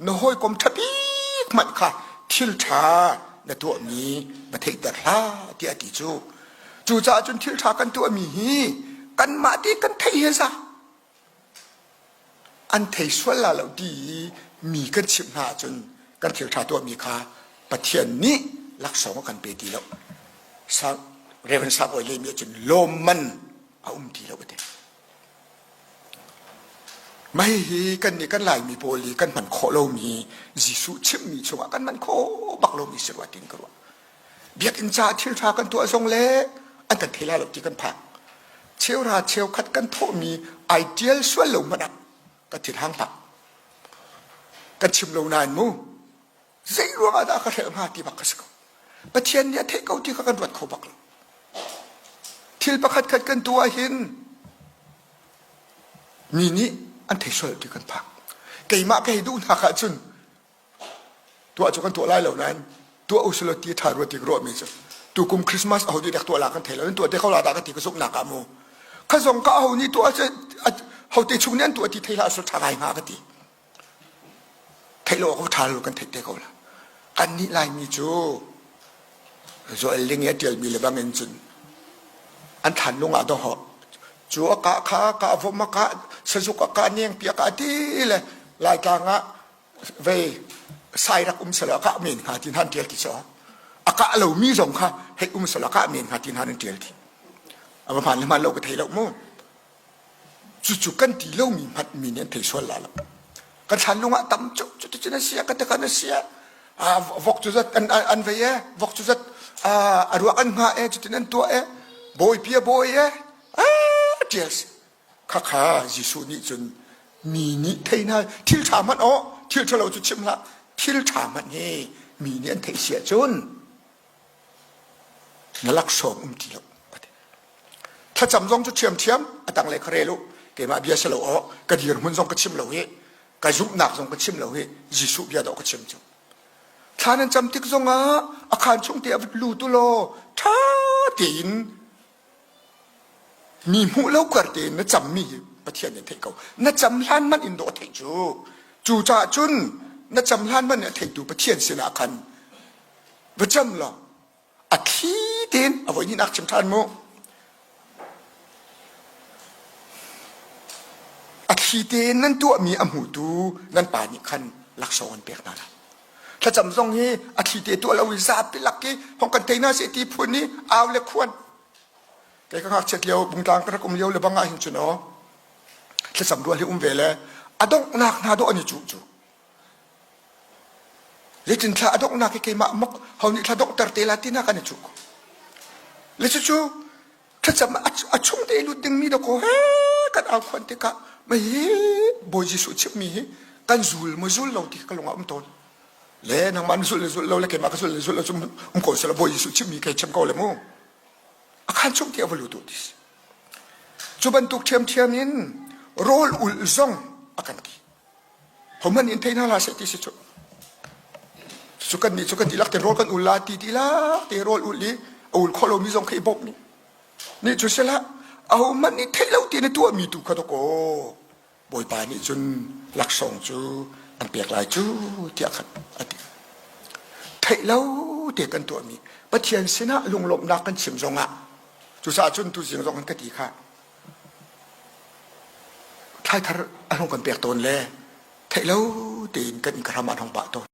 Na hawikom ṭha bik hmanh kha thil ṭha na tuahmi na theihter hlah tiah a ti cu. Cucaah cun thil ṭha kan tuahmi hi kanmah te kan theih he za. An thei sual la lo ti i mi kan chimh hna ahcun kan thil ṭha tuahmi kha Pathian nih laksawng a kan pe ti lo. Reverend Savoy lehmi ahcun lawmman a um ti lo a ti. Mah hihi kannih kan Laimi pawl i kan hman khawh lomi Jesuh chimmi chungah kan hman khawh bak lomi si rua tiin ka ruah. Biakinn caah thil ṭha kan tuah zong le an kan thei lai lo ti kan phak. Cheuhra cheukhat kan thawhmi ai ṭial sual lo hmanh ah kan thinhang hlah. Kan chim lo nain mu zei ruangah dah ka hrelh hnga ti bak ka si ko. Pathian nih a theih ko ti kha kan ruat kho bak lo. Thil pakhat khat kan tuah hin mi nih an thei sual ti kan phak. Keimah ka hei duh hnak ahcun tuah cu kan tuah lai lo nain tuah usulaw ti ṭha rua ti ka ruahmi cu tukum Christmas aho nih dek tuah la kan thei lo in tuah te ko la dah ka ti ka zumhnak ah mu kha zong ka aho nih tuah ho te chung nih an tuah ti thei hlah sul ṭha ngai hnga ka ti theih lo awk ṭha lo kan theih te ko la kannih Laimi cu Joel Ling i a ṭialmi le bangin cun an thlan lung ah dawhawh cu a kah kha a kah vom a kah sazuk a kah nengpi a kah ti le Laitlang ah vei sai rak um selaw a kah men hnga ti hna an ṭial ti cu a kah lomi zong kha hei um selaw a kah men hnga ti hna an ṭial ti a va hmaan le hmaan lo ka thei lo mu Cucu kan ti lomi hmanh mi nih an thei sual la lo. Kan thlanlung ah tam cu cuticun a si a ka te kan a si a vok cu zat an an vei e vok cu zat a ruak an hnga e cutin an tuah e bawipi a bawi e a tial si khakha Jesuh nih cun mi nih thei hna thil ṭha hmanh aw thil ṭhalo cu chim hlah thil ṭha hmanh hi mi nih an theih si ahcun na laksawng um ti lo thlacam zong cu ṭhiamṭhiam a tanglei kha rel u keimah bia si lo aw ka dirhmun zong ka chim lo hi ka zumhnak zong ka chim lo hi Jesuh bia dawh ka chim cu thla nan cam tik zongah a khaan chung te a lut tu law ṭha tein mi hmuh lo kar tein na cammi hi Pathian nih theih ko na cam hlan man in dawh a theih cu cu caah cun na cam hlan man in a theitu Pathian sinah khan va cam law a thli tein a voi hnihnak chim ṭhan mu a thli tein nan tuahmi a hmutu nan pa nih khan laksawng an pek hna lai thlacam zong hi a thli te tuah lo i zapi lak i hong kan tei hna seh ti phun i au le khuan kei ka ngakchiat lio bungtlang ka rak um lio le bang ah hin cun aw thlacam rual hi um ve le a donghnak hna dawh an i cuh cu Zeitin thla a donghnak hi keimah mak ho nih thla donghter te la ti na kan i cuh ko. Le cucu thlacam a chung te lut dingmi dakaw he kan au khuan tikah mei hi Bawi Jesuh chimmi hi kan zul maw zul lo ti ka lung ah um tawn. Le nangmah na zulh le zulh lo le keimah ka zulh le zulh lo cu um ko seh Bawi Jesuh chimmi kei chim ko le mu. A khan chung ti a va lut ti si. Cu bantuk ṭhiamṭhiam in rawl ulh zong a kan ti. Hohmanh nih in thei hna hlah seh ti si cu. Cu kan nih cu kan dihlak te rawl kan ul la ti dihlak te rawl ul i a ul khawh lomi zong kha i bawmh ni. Nih cu sila ahohmanh nih theih lo ti na tuahmi tu kha dawkaw Bawipa nih cun laksawng cu an pek lai cu tiah khan a ti. Theih lo te kan tuahmi Pathian sinah lunglawmhnak kan chim zongah cucaah cun tuzing zong kan ka ti kha Thlaithar an hung kan pek tawn le theih lo tein kan inn ka hram ah an hung pah tawn.